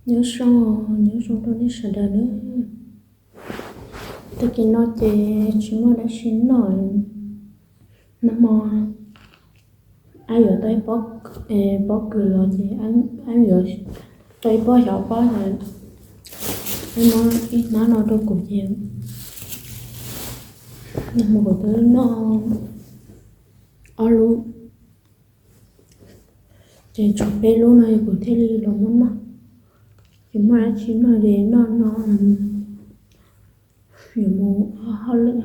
Nyob zoo, nyob zoo rau nej sawv daws nawb. Tag kis no ces tsis muaj dab tsi noj. Nag hmo ab yuav tau ib pob, pob kws los ces ab yuav tau ib pob xyov pob, ab muab ib hnab no rau kuv ces nag hmo kuv twb noj ob lub, ces tshuav peb lub no kuv thiaj li los muab noj. Ces muaj dab tsi noj ces noj no, yuav mus ua hauj lwm.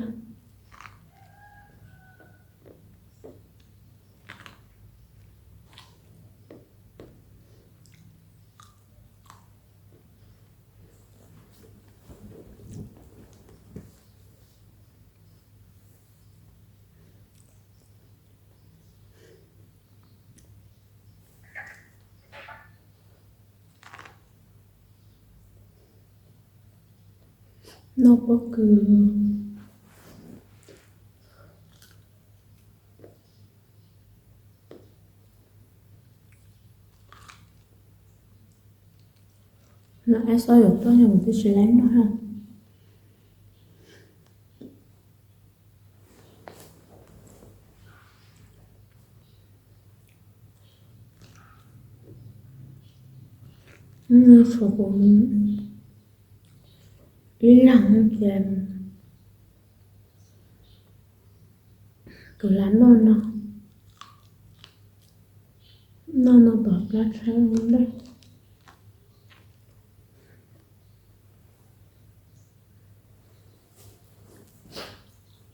Noj pob kws no, ab xob yuav tuaj yog kuv twb tsis laib noj na. Tshuav kuv ib leeg ces kuv lam noj no, noj no tom plab tshab dej.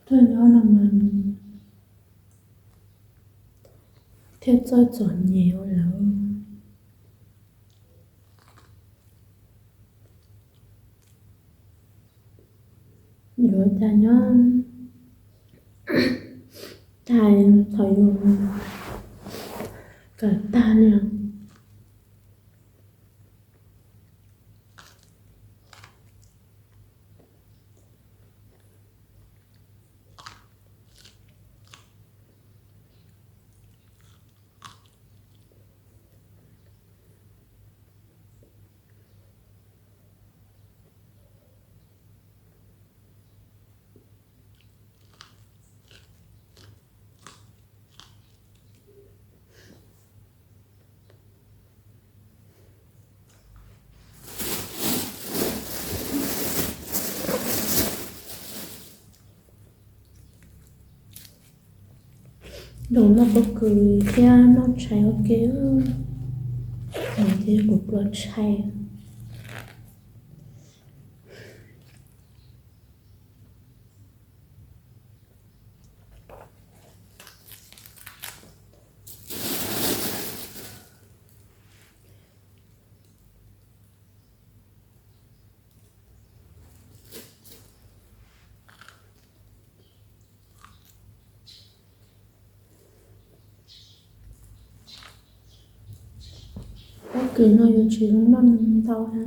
Tuaj nyob no mas thiaj txawj txom nyem ua lawm. Yuav cas nyob tag thaum yus kawm tag li os. Noj pob kws thiab noj tshais ua ke, ces kuv pluas tshais. Pob kws no yuav tsis zoo noj ntau na.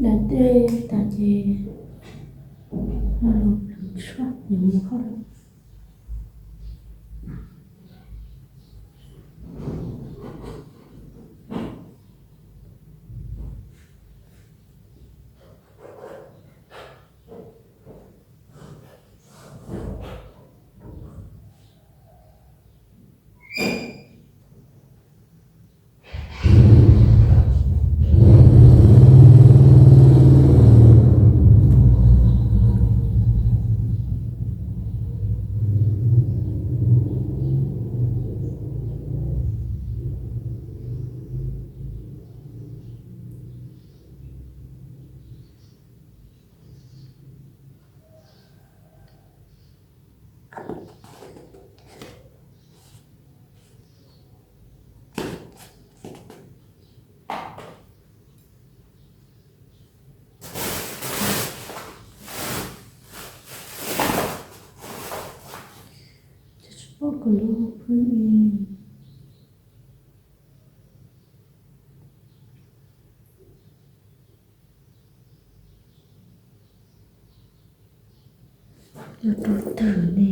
Da dej tas ces ho los pleev tshuaj yuav mus hauj lwm. Ces tsis pom kuv lub phwb li. Yuav rau twg ne?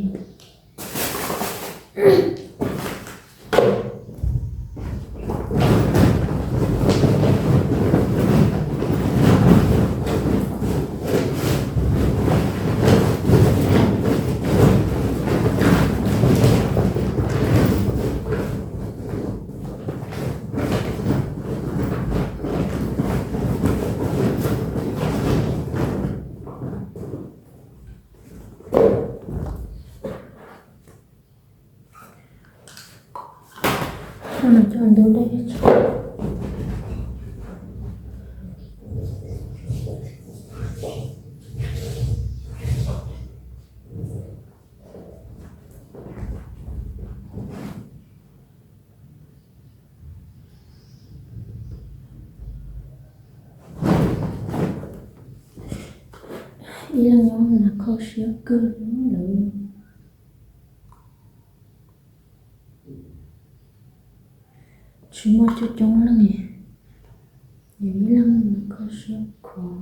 Coj no coj ntub dej tso. Ib leeg nyob mas kho siab kawg lawm. Tsis muaj coob coob leej, yus ib leeg mas kho siab khov.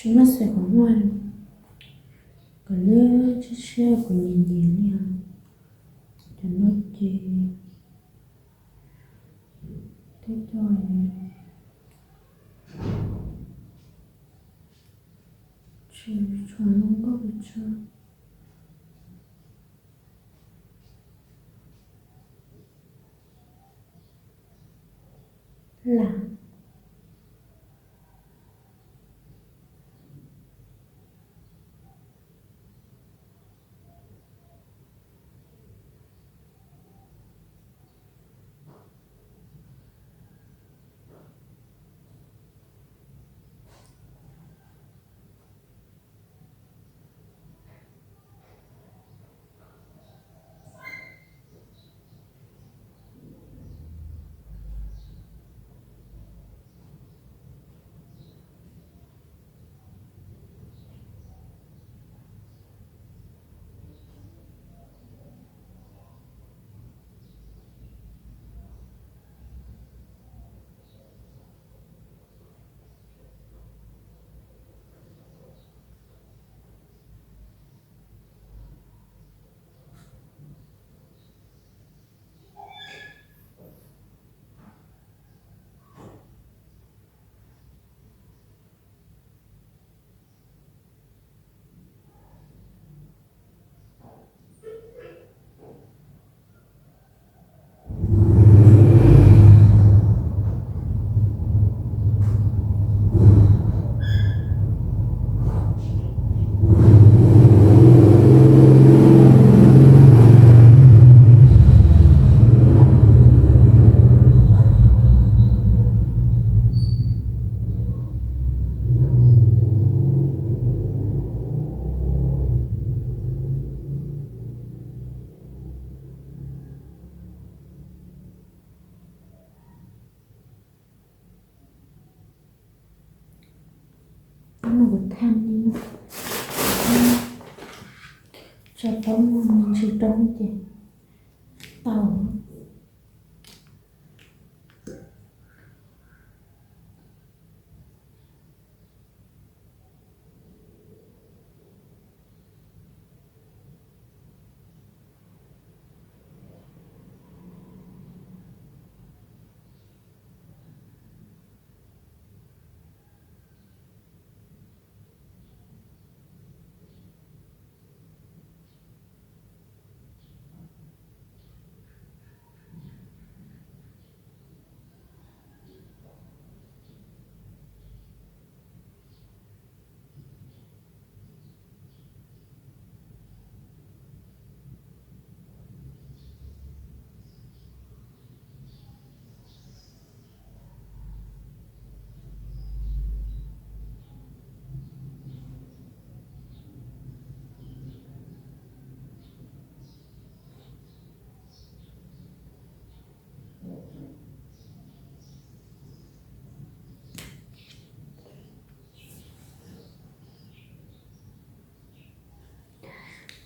Tsis muaj xwm kuv muaj, kuv lub tshiab tshiab kuv nyiam nyiam li os. Cov no ces twb coj tsis tshua zoo nkauj pes tsawg. Lam. Thaij li no, tso plaub muag me ntsis rau ces tau.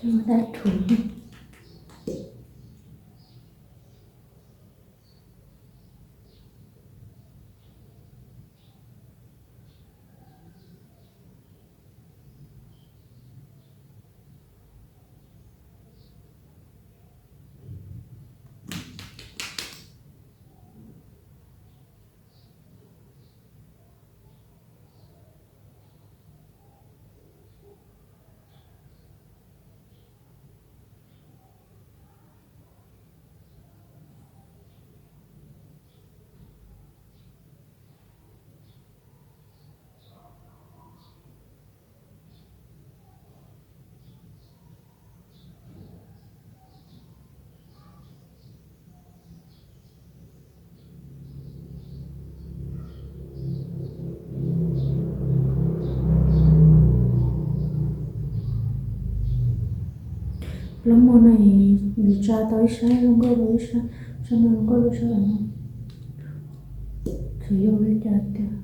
Coj dab rhuv. Plaub muag no yus tsa tau ib sab zoo nkauj rau ib sab, sab no zoo nkauj rau sab no. Txawm yog li cas tiag.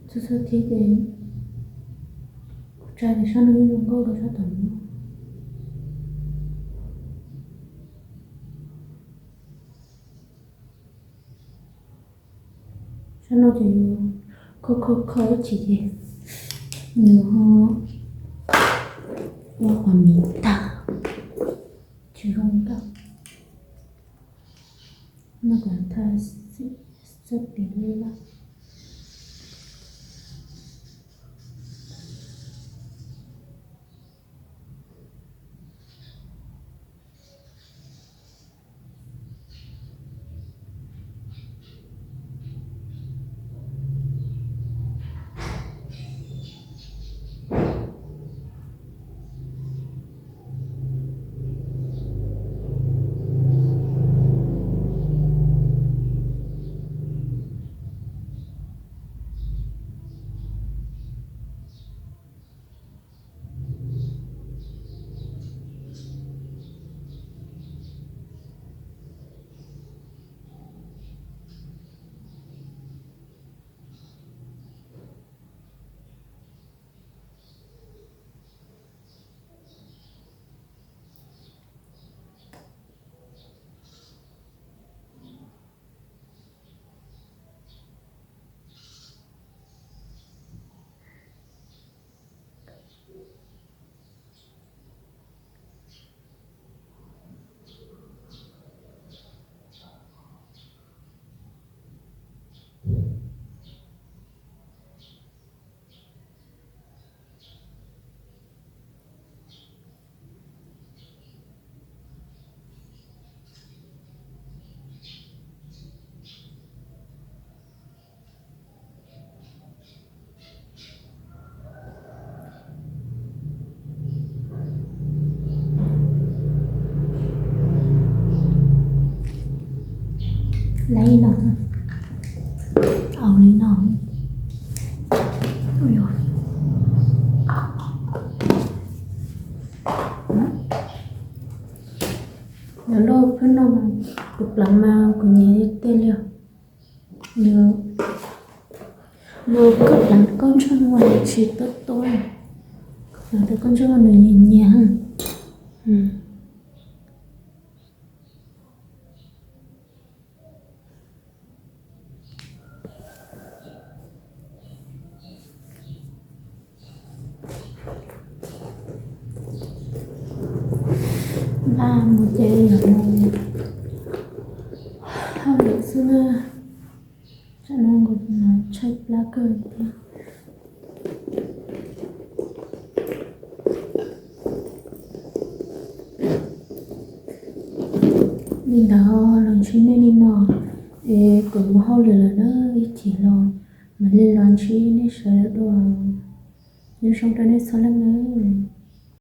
Txog txog thiab ces kuv tsa ces sab no yeej zoo nkauj rau sab tom no. Sab no ces yus kho kho kho ib chim ces nws ho ua qhov miv tag, tsis zoo nkauj. No kom tha xwb, xab tis laj laj. Lawv no, au li no. Ui dồi. No, kuv pleev mas kuv nyiam tiag li. Nws, nws koj pleev koj ntseeg mas nws tsis tuab tuab, koj pleev rau koj ntseeg mas nws nyias nyias. Npaj mus ces yog mus hauj lwm xwb na. Tsam no nkaus tshaib plab kawg thiab. Li ntawd los ntsib nej li no es kuv mus hauj lwm lawm na, ib chim los mam li los ntsib nej sawv daws dua. Nyob zoo rau nej txhua leej nawb.